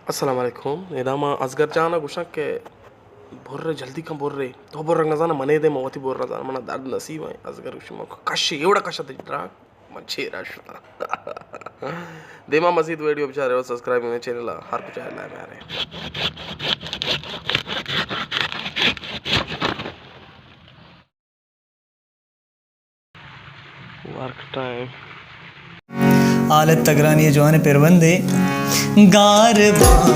السلام علیکم۔ ادا ما اصغر جان ءَ گوشاں کہ برے، جلدی کن برے۔ تو برگ نہ زاناں، منے دے، من وتی برگ نہ زاناں، منا درد نصیب ایں۔ اصغر گوشی من کشے، ایوڑا کشا تئی ڈراگ، من چیرا شتاں۔ دیما مزید ویڈیو بچارے و سبسکرائب میں چینل ءَ ہر کجا لائے میارے۔ Work time. حالت تگرانی ءِ جوانیں پربندے۔ گار باں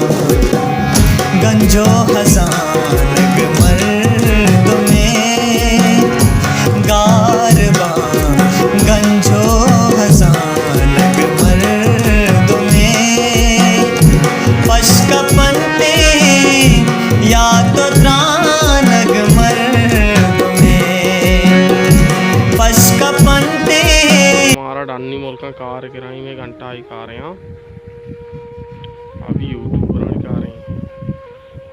گنج ءُ ہزانگ مردمے، گار باں گنج ءُ ہزانگ مردمے، پشکپنتے یا تو ترانگ مردمے، پشکپنتے۔ مارا ڈنی ملکاں کار گرائیں، میں گھنٹہ آئی کارے ہاں۔ ابھی یوٹیوبرانی کارے۔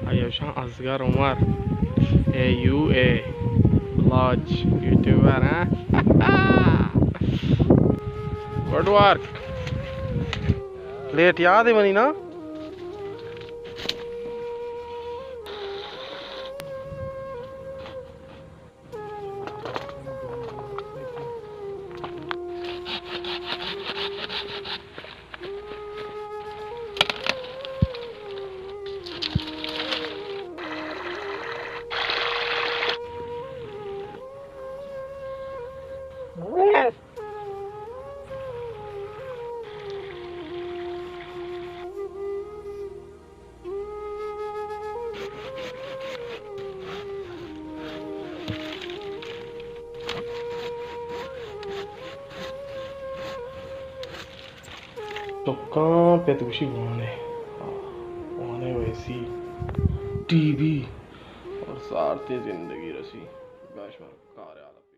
آئی اوشاں اصغر عمر، اے یو اے، لاج یوٹیوبر ہیں۔ Good work. لیٹ یاد ہے منی نا؟ چکاں پت گوشی وانے، وانے ویسی ٹی وی اور سارتی زندگی رسی۔ گاش مر کار حالت۔